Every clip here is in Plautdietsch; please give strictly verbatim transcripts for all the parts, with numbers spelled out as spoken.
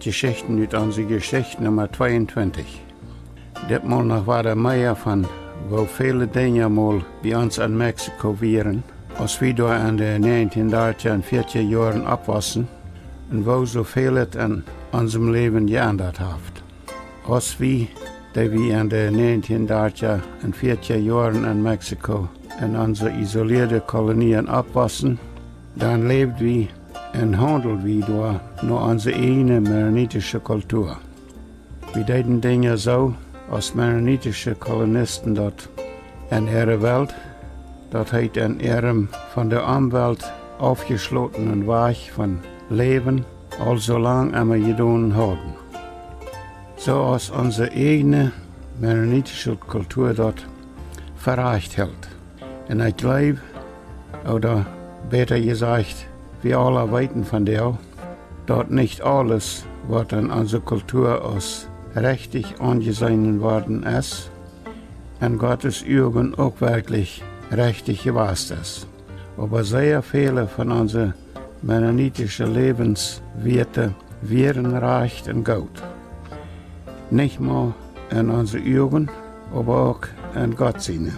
Jeschichten ut onse Jeschicht Numma tweeuntwintich. Ditmol noch wada mea von woo väle Dinja mol bie ons en Mexiko wieren, aus wie doa en de näajentieen dartja un fiatja Joaren oppwossen, un woo soo väl et en onsem Läwen jeendat haft. Aus wie, dee wie en de näajentieen dartja un fiatja Joaren en Mexiko en onse isolieede Kolonien oppwossen, dan läwd wie un haundeld wie doa no onse ieejne mennonitische Kultua. Wie deeden Dinja soo, aus mennonitische Kolonisten daut en äare Welt, daut heet en äarem von de Omwelt aufjeschlotenen Wajch von Läwen, aul soo lang emma jedonen hauden. Soo aus onse ieejne mennonitische Kultua daut fa rajcht helt. Un ekj jleew, ooda bäta jesajcht, wie aula weeten von däa, daut nich aules, waut en onse Kultua aus rechtich aunjeseenen worden es, en Gottes Uagen uk werkjlich rechtich jewast es. Oba sea väle von onse mennonitische Läwenswieete wieren rajcht un goot. Nich mau en onse Uagen, oba uk en Gott siene.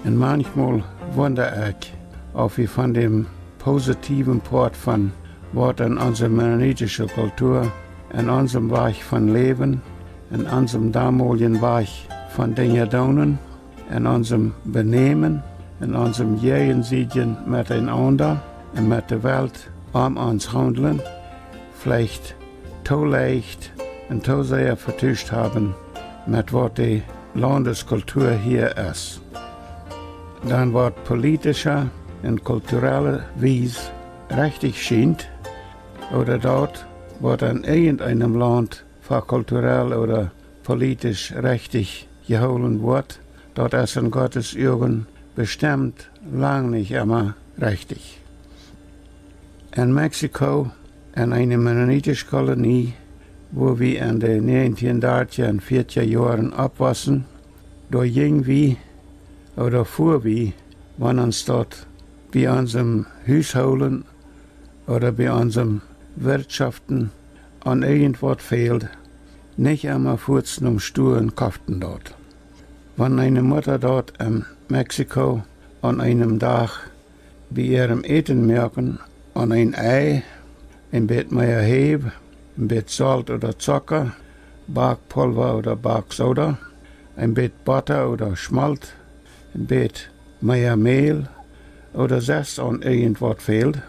Un manchmol wunda ekj, auf wie von däm positiewen Poat von waut en onse mennonitische Kultua, en onsem Wajch von Läwen, en onsem domoljen Wajch von Dinja doonen, en onsem Benämen, en onsem jäajensiedjen met eenaunda un met de Welt om ons haundlen, veleicht too leicht un too sea vetuscht haben met waut de Laundeskultua hia es. Dan waut politische un kulturelle Wies rechtich schient, ooda daut, waut en irjent eenem Launt fa kulturell ooda politisch rechtich jehoolen woat, daut es en Gottes Uagen bestemt lang nich emma rechtich. En Mexiko, en eene mennonitische Kolonie, wua wie en de näajentieen dartja un fiatja Joaren oppwossen, doa jinj wie, ooda fua wie, wan ons daut bie onsem Hushoolen ooda bie onsem Wirtschoften aun irjent waut fäld, nich emma fuaz nom Stua un koften daut. Wan eene Mutta daut en Mexiko aun eenem Dach bie äarem Äten moaken, aun een Ei, een bät mea Häw, een bät Solt ooda Zocka, Backpulva ooda Backsoda, een bät Botta ooda Schmolt, een bät mea Mäl ooda sest aun irjent waut fäld,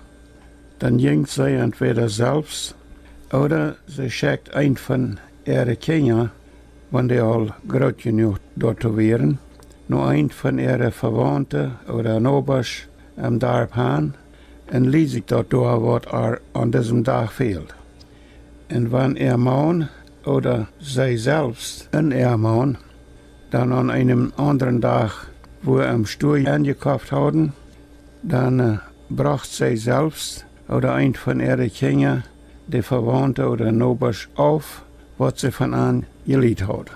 dan jinj see entwäda selfst ooda see schekjt eent von äare Kjinja, wan dee aul groot jenuach doatoo wieren, no eent von äare Vewaunte ooda Nobasch em Darp han un lieed sikj daut doa, waut ar aun disem Dach fäld. Un wan äa Maun ooda see selfst un äa Maun dan aun eenem aundren Dach wua em Stua enjekoft hauden, dan, äh, brocht see selfst ooda eent von äare Kjinja de Vewaunte ooda Nobasch auf, waut see von an jelieet haud.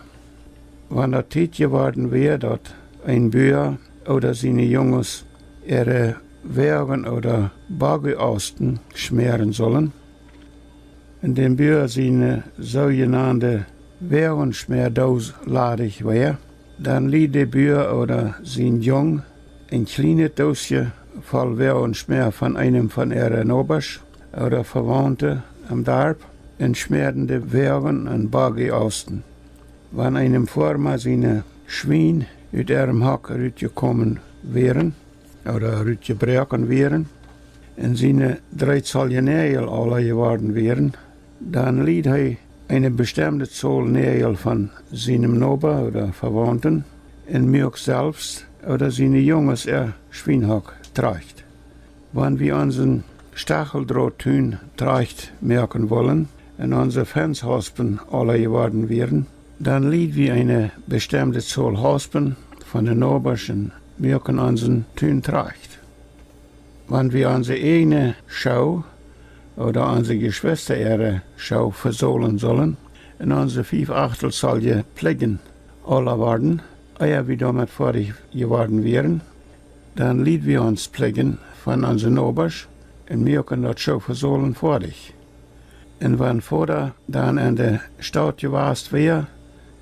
Wan daut Tiet jeworden wia, daut een Bua ooda siene Junges äare Wäajen ooda Boggiasten schmäaren sullen, un däm Bua siene soojenande Wäajenschmäadoos ladich wia, dan lieed de Bua ooda sien Jung een kjlienet Doosje voll Wäajenschmäa von eenem von äare Nobasch ooda Vewaunte em Darp un schmäaden de Wäajen un Boggiasten. Wan eenem Foarma siene Schwien ut äarem Hock rutjekomen wieren, ooda rutjebroaken wieren, un siene dree Zoll Näajel aula jeworden wieren, dan lieed hee eene bestemde Zol Näajel von sienem Noba ooda Vewaunten un muak selfst ooda siene Junges äa Schwienhock trajcht. Wan wie onsen Stacheldrottun trajcht moaken wullen un onse Fenshaspen aula jeworden wieren, dan lieed wie eene bestemde Zol Haspen von de Nobasch un muaken onsen Tun trajcht. Wan wie onse ieejne Schoo ooda onse Jeschwista äare Schoo vesolen sullen un onse fief Achtel Zoll Pliejen aula worden, ea wie doamet foadich jeworden wieren, dan lieed wie ons Pliejen von onse Nobasch un muaken daut Schoo vesolen foadich. Un wan Voda dan en de Staut jewast wia,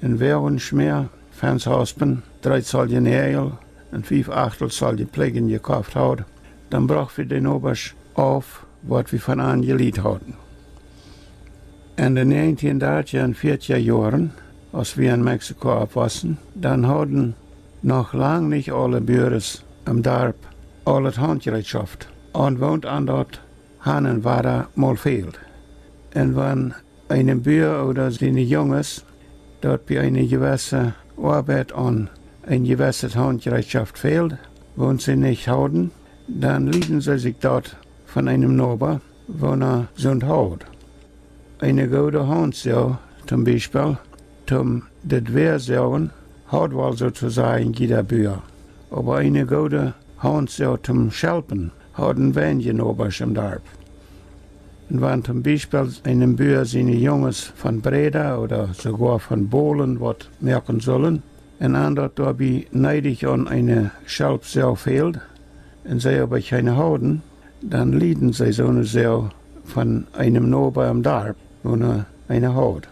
un Woagen schmäa, Fenshaspen, dree Zoll Näajel un fief Achtel Zoll Pläggen jekoft haud, dan brocht wie de Nobasch auf, waut wie von an jelieet hauden. En de negentien dartja un vieetja Joaren, aus wie en Mexiko oppwossen, dan hauden noch lang nich aule Buaren em Darp aul daut Hauntjereetschoft, un woont an daut han un wada mol fäld. Un wan eenem Bua ooda siene Junges daut bie eene jewesse Oabeit aun een jewesset Hauntjereetschoft fäld, woont see nich hauden, dan lieeden see sikj daut von eenem Noba, woona soont haud. Eene goode Hauntsoag, tom Biespel, tom daut Wäa soagen, haud woll soo to sajen jieda Bua. Oba eene goode Hauntsoag tom Schelpen hauden weinje Nobasch em Darp. Un wan tom Biespel eenem Bua siene Junges von Bräda ooda soogoa von Bolen waut moaken sullen, un an daut doabie needich aun eene Schelpsoag fäld, un see oba kjeene hauden, dan lieeden see soone Soag von eenem Noba em Darp, woona eene haud.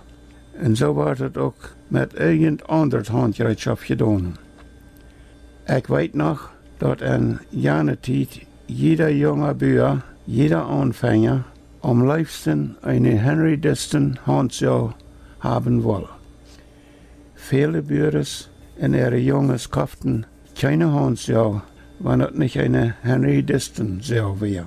Un soo wort daut uk met irjent aundret Hauntjereetschoft jedonen. Ekj weet noch, daut en jane Tiet jieda junga Bua, jieda Aunfenja, aum leefsten eene Henry Disston Hauntsoag haben wull. Väle Buaren un äare Junges koften kjeene Hauntsoag, wan daut nich eene Henry Disston Soag wia.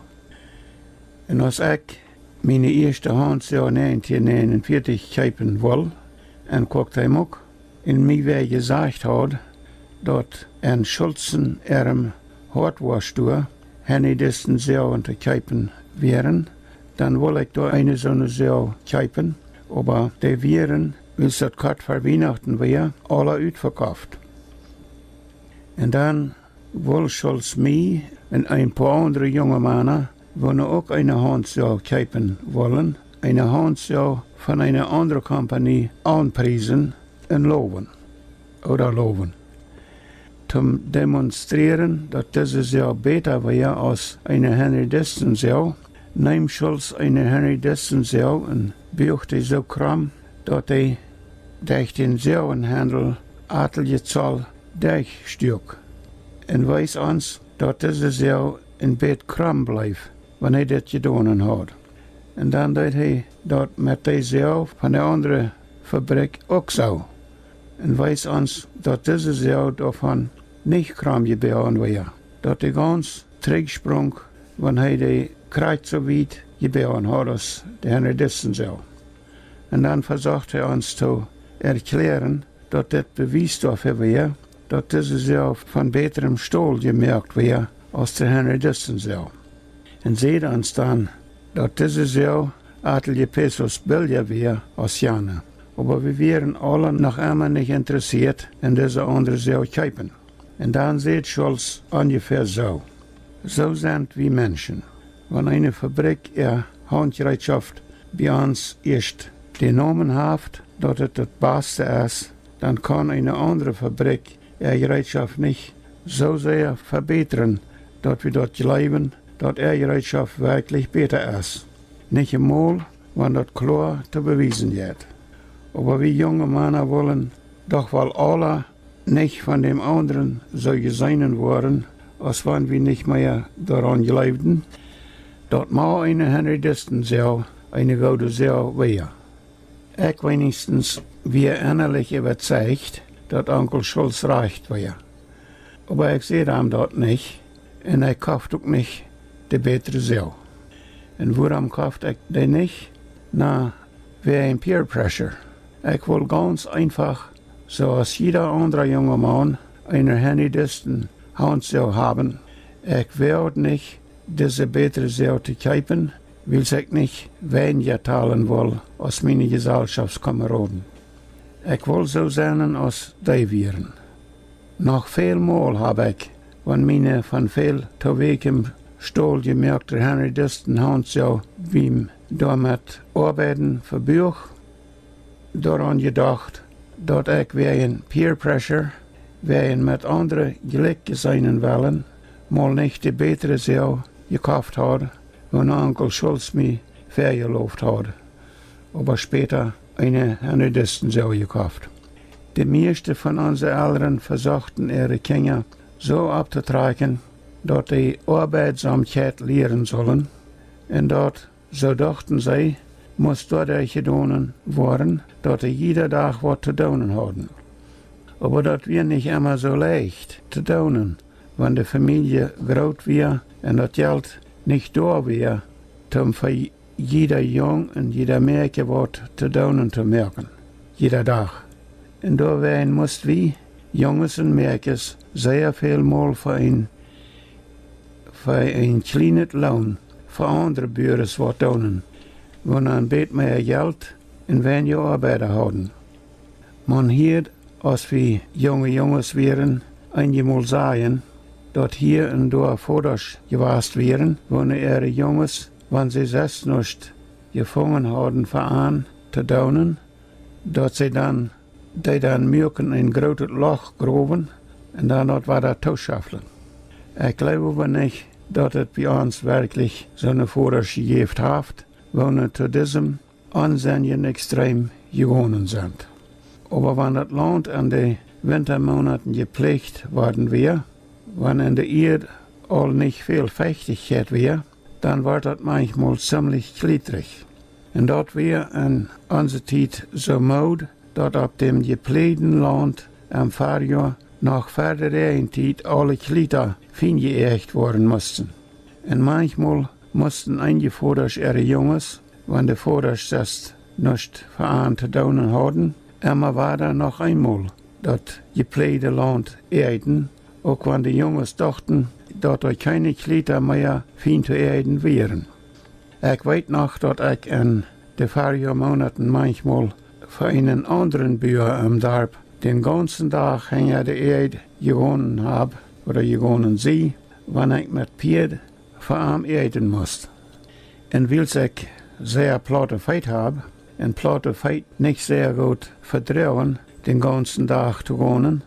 Un aus ekj miene ieeschte Hauntsoag negentien negenunvieetich kjeepen wull en Cuauhtémoc, un mie wäa jesajcht haud, daut en Schulzen äarem Hardware Store Henry Disston Soagen to kjeepen wieren, dan wull ekj doa eene soone Soag kjeepen, oba dee wieren, wiels daut kort ver Wienachten wia, aula utvekoft. Un dan wull Schulz mie un een poa aundre junge Mana, woone uk eene Hauntsoag kjeepen wullen, eene Hauntsoag von eene aundre Kompanie aunpriesen un lowen, ooda lowen. Tom demonstrieren, daut dise Soag bäta wia aus eene Henry Disston Soag, neem Schulz eene Henry Disston Soag un buag dee soo krom, daut dee derch dän Soagenhandel atelje Zoll derchstuak, un wees ons, daut dise Soag een bät krom bleef, wan hee dit jedonen haud. Un dan deed hee daut met dee Soag von de aundre Fabrikj uk soo, un wees ons, daut dise Soag doavon nich krom jeboagen wia, daut dee gauns trigj sprunk, wan hee dee krakjt soo wiet jeboagen haud aus de Henry Disston Soag. Un dan vesocht hee ons to erkjläaren, daut dit Bewies doafäa wia, daut dise Soag von bätrem Stol jemoakt wia aus de Henry Disston Soag. Un säd ons dan, daut dise Soag atelje Pesos billja wia aus jane. Oba wie wieren aula noch emma nich interessieet en dise aundre Soag kjeepen. Un dan säd Schulz onjefäa soo: Soo sent wie Menschen. Wan eene Fabrikj äa Hauntjereetschoft bie ons ieescht dän Nomen haft, daut et daut baste es, dan kaun eene aundre Fabrikj äa Jereetschoft nich soo sea vebätren, daut wie daut jleewen, daut äa Jereetschoft werkjlich bäta es. Nich emol, wan daut kloa to bewiesen jeit. Oba wie junge Mana wullen doch woll aula nich von däm aundren soo jeseenen woaren, aus wan wie nich mea doaraun jleewden, daut mau eene Henry Disston Soag eene goode Soag wia. Ekj weenichstens wia ennalich äwazeicht, daut Onkel Schulz rajcht wia. Oba ekj säd am daut nich, un ekj koft uk nich de bätre Soag. Un wuarom koft ekj dee nich? Na, wäajen peer pressure. Ekj wull gauns eenfach, soo aus jieda aundra junge Maun, eene Henry Disston Hauntsoag haben. Ekj wull nich dise bätre Soag to kjeepen, wiels ekj nich weinja talen wull aus miene Jesellschoftskameroden. Ekj wull soo sennen aus dee wieren. Noch väl mol hab ekj, wan miene von väl to weakjem Stol jemoakte Henry Disston Hauntsoag biem doamet oabeiden vebuach, doaraun jedocht, daut ekj wäajen peer pressure, wäajen met aundre jlikj jeseenen wellen, mol nich de bätre Soag jekoft haud, woona Onkel Schulz mie väajelowt haud. oba späta eene Hennedistensoag jekoft. De mieeschte von onse Elren vesochten äare Kjinja soo opptotrakjen, daut dee Oabeidsaumkjeit lieren sullen, un daut, soo dochten see, must doaderch jedonen woaren, daut dee jieda Dach waut to doonen hauden. Oba daut wia nich emma soo leicht to doonen, wan de Famielje groot wia un daut Jelt nich doa wia, toom fa jieda Jung un jieda Mäakje waut to doonen to moaken, jieda Dach. Un doawäajen must wie, Junges un Mäakjes, sea väl mol fa een, fa een kjlienet Loon fa aundre Buares waut doonen, woone een bät mea Jelt un weinja Oabeida hauden. Maun hieed, aus wie junge Junges wieren, eenjemol sajen, daut hia un doa Vodasch jewast wieren, woone äare Junges, wan see sest nuscht jefungen hauden fa an to doonen, daut see dan, dee dan muaken een grootet Loch growen un dan daut wada tooscheflen. Ekj jleew oba nich, daut et bie ons werkjlich soone Vodasch jejäft haft, woone to disem onsennjen Extrem jegonen sent. Oba wan daut Launt en de Wintamonaten jepläajt worden wia, wan en de Ieed aul nich väl Fechtichkjeit wia, dan wort daut manchmol ziemlich kjlietrich. Un daut wia en onse Tiet soo Mood, daut opp däm jepläajden Launt em Farjoa noch ver de Räajentiet aule Kjlieta fienjeäajt woaren musten. Un manchmol musten eenje Vodasch äare Junges, wan de Vodasch sest nuscht fa an to doonen hauden, emma wada noch eenmol daut jepläajde Launt äajden, uk wan de Junges dochten, daut doa kjeene Kjlieta mea fien to äajden wieren. Ekj weet noch, daut ekj en de Farjoamonaten manchmol fa eenen aundren Bua em Darp dän gaunzen Dach hinja de Äajd jegonen hab, ooda jegonen sie, wan ekj met Pieed fa am äajden must. Un wiels ekj sea plaute Feet hab, un plaute Feet nich sea goot vedroagen, dän gaunzen Dach to gonen,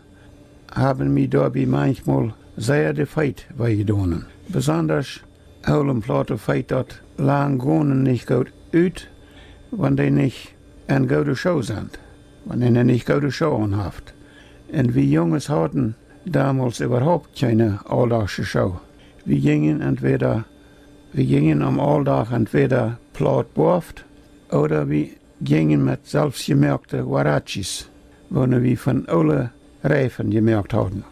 haben mie doabie manchmol sea de Feet wee jedonen. Besondasch hoolen plaute Feet daut lang gonen nich goot ut, wan dee nich en goode Schoo sent, wan eena nich goode Schoo aun haft. Un wie Junges hauden domols äwahaupt kjeene auldachsche Schoo. Wie jinjen entwäda, wie jinjen aum Auldach entwäda plaut boaft, ooda wie jinjen met selfstjemoakte Huaraches, woone wie von oole Reifen jemoakt hauden.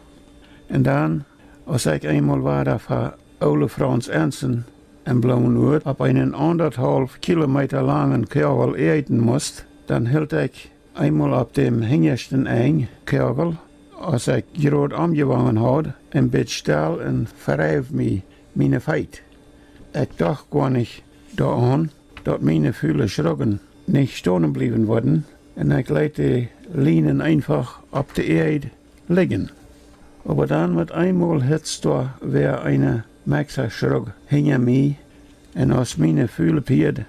Un dan, aus ekj eemol wada fa oole Frauns Ensen en Bloomenuat opp eenen aundathaulf Kilometa langen Koagel äajden must, dan hilt ekj eemol opp däm hinjaschten Enj Koagel, aus ekj jrod omjewongen haud, een bät stell un vereif mie miene Feet. Ekj docht goanich doaraun, daut miene fule Schruggen nich stonen bliewen wudden, un ekj leet de Lienen eenfach opp de Äajd lijen. Oba dan met eemol hitzt doa wäa eene Mexaschrugg hinja mie, un aus miene fule Pieed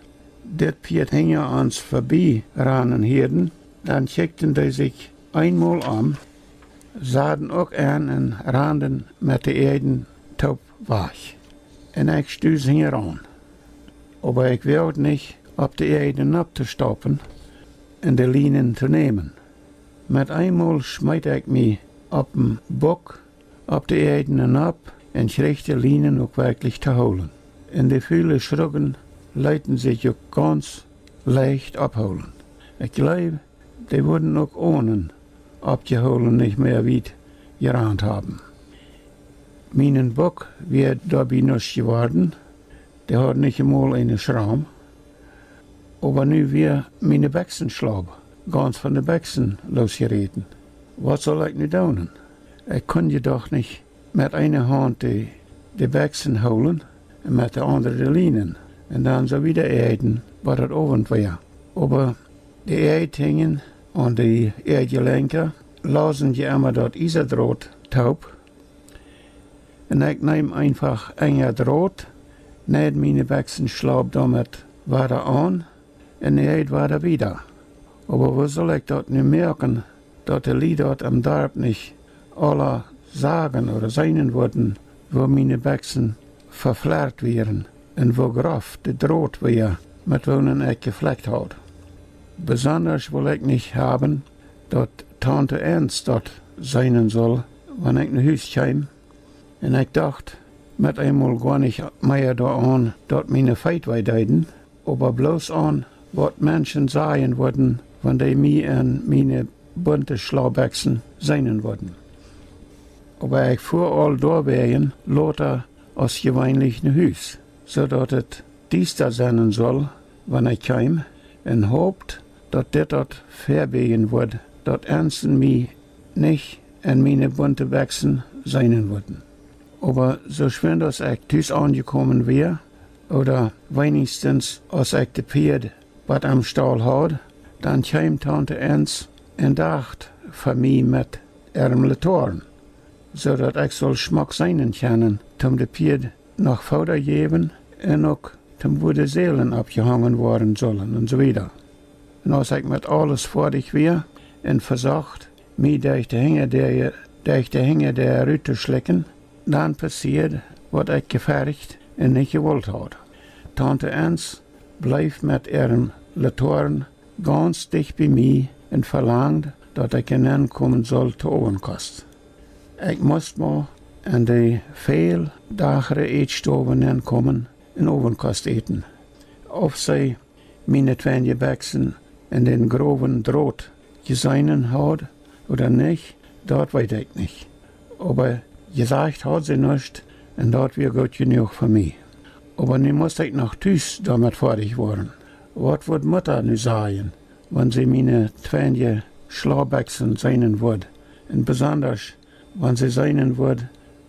dit Pieed hinja ons verbie ranen hieeden, dan kjikjten dee sikj eenmol om, saden uk aun un randen met de Äajd toop wajch. Un ekj stus hinjaraun. Oba ekj woagd nich opp de Äajd nopp to staupen un de Lienen to nämen. Met eemol schmeet ekj mie opp dän Buck opp de Äajd nopp un kjrieech de Lienen uk werkjlich to hoolen. Un de fule Schruggen leeten sikj uk gaunz leicht opphoolen. Ekj jleew, dee wudden uk onen oppjehoolen nich mea wiet jerant haben. Mienen Buck wia doabie nuscht jeworden, dee haud nich emol eene Schram, oba nu wia miene Bekjsenschlaub gaunz von de Bekjsen losjeräten. Waut sull ekj nu doonen? Ekj kunn je doch nich met eene Haunt de, de Bekjsen hoolen un met de aundre de Lienen un dan soo wieda äajen, bat daut Owent wia. Oba de Äajdtinjen aun de Äajdjelenkja lausen je emma daut Iesadrot toop. Un ekj neem eenfach enja Drot, neid miene Bekjsenschlaub doamet wada aun un äajd wada wieda. Oba woo sull ekj daut nu moaken, daut de Lied daut em Darp nich aula sagen ooda seenen wudden, woo miene Bekjsen veflart wieren un woo groff de Drot wia, met woonen ekj jeflekjt haud? Besondasch wull ekj nich haben, daut Taunte Ens daut seenen sull, wan ekj no Hus kjeem. Un ekj docht met eemol goa nich mea doaraun, daut miene Feet wee deeden, oba bloos aun, waut Menschen sajen wudden, wan dee mie en miene bunte Schlaubbekjsen seenen wudden. Oba ekj fua aul doawäajen lota aus jeweenlich no Hus, soo daut et diesta sennen sull, wan ekj kjeem, un hopt, daut dit daut vebieejen wudd, daut Ensen mie nich en miene bunte Bekjsen seenen wudden. Oba soo schwind aus ekj tus aunjekomen wia, ooda weenichstens aus ekj de Pieed bat aum Staul haud, dan kjeem Taunte Ens un docht fa mie met äarem Latoarn, soo daut ekj sull schmock seenen kjennen, toom de Pieed noch Fooda jäwen un uk toom wua de Sälen oppjehongen woaren sullen un soo wieda. Un aus ekj met aules foadich wia un vesocht, mie derch de Hinjadäa, derch de Hinjadäa rut to schlikjen, dan passieed, waut ekj jefercht un nich jewullt haud. Taunte Ens bleef met äarem Latoarn gaunz dicht bie mie un velangd, daut ekj enenkomen sull to Owentkost. Ekj must mau en de väl dachre Ätstow nenkomen un Owentkost äten. Auf see miene tweenje Bekjsen en dän growen Drot jeseenen haud ooda nich, daut weet ekj nich. Oba jesajcht haud see nuscht, un daut wia goot jenuach fa mie. Oba nu must ekj noch tus doamet foadich woaren. Waut wudd Mutta nu sajen, wan see miene tweenje Schlaubbekjsen seenen wudd? Un besondasch, wan see seenen wudd,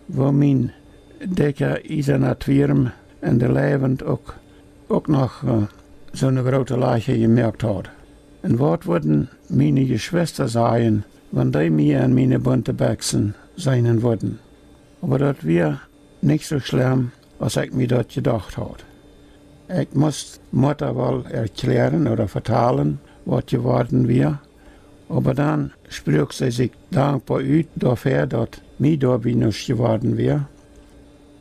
woo mien dikja iesana Twierm en de Leewent uk, uk noch, äh, soone groote Lajcha jemoakt haud. Un waut wudden miene Jeschwista sajen, wan dee mie en miene bunte Bekjsen seenen wudden? Oba daut wia nich soo schlemm, aus ekj mie daut jedocht haud. Ekj must Mutta woll erkjläaren ooda vetalen, waut jeworden wia, oba dan spruak see sikj dankboa ut doafäa, daut mie doabie nuscht jeworden wia.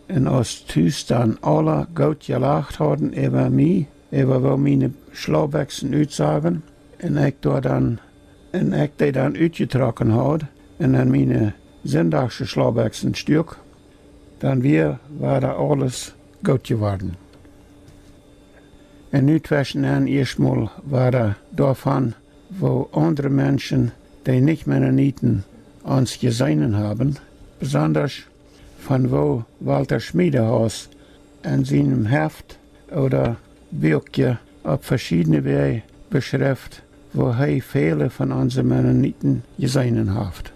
Un aus tus dan aula goot jelacht hauden äwa mie, äwa woo miene Schlaubbekjsen utsagen, un ekj doa dan, un ekj dee dan utjetrocken haud un en miene sindachsche Schlaubbekjsen stuak, dan wia wada aules goot jeworden. Un nu tweschenenn ieescht mol wada doavon, woo aundre Menschen, dee nich Mennoniten, ons jeseenen haben, besondasch von woo Walter Schmiedehaus en sienem Heft ooda Buakje opp veschiedne Wäaj beschrift, woo hee väle von onse Mennoniten jeseenen haft.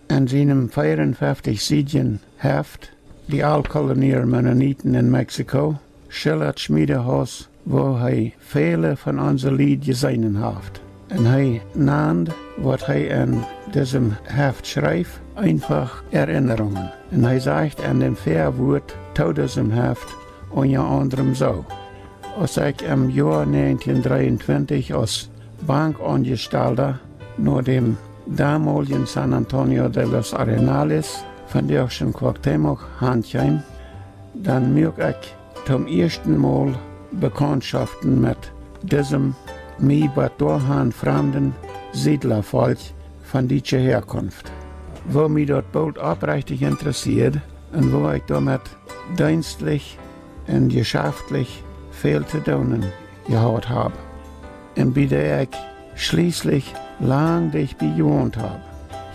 En sienem veeaunfeftich siedjen Heft, Die Altkolonier Mennoniten in Mexiko, schildat Schmiedehaus, woo hee väle von onse Lied jeseenen haft. Un hee nand, waut hee en disem Heft schreef, eenfach Erinnerungen. Un hee sajcht en däm Väawuat to disem Heft unja aundrem soo: Aus ekj em Joa näajentieen dreeuntwintich aus Bankaunjestalda no däm domoljen San Antonio de los Arenales, vondoag Cuauhtémoc, han kjeem, dan muak ekj toom ieeschten Mol Bekauntschoft met disem mie bat doahan framden Siedlafolkj von dietsche Häakunft. Woo mie daut boolt oprechtich interessieed un woo ekj doamet deenstlich un jeschaftlich väl to doonen jehaut hab, un bie dee ekj schlieslich lang dicht bie jewont hab.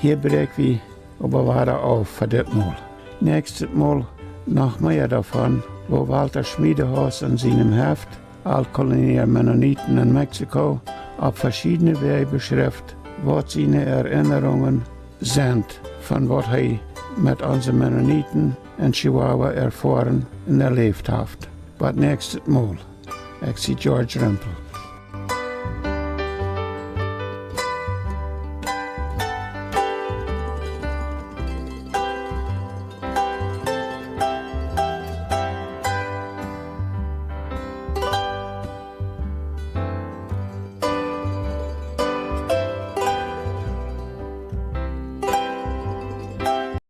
Hia bräakj wie oba wada auf fa dit Mol. Näakjstet Mol noch mea doavon, woo Walter Schmiedehaus en sienem Heft Altkolonier Mennoniten in Mexiko opp veschiedne Wäaj beschrift, waut siene Erinnerungen sent von waut hee met onse Mennoniten en Chihuahua erfoaren un erläft haft. Bat näakjstet Mol. Ekj sie George Rempel.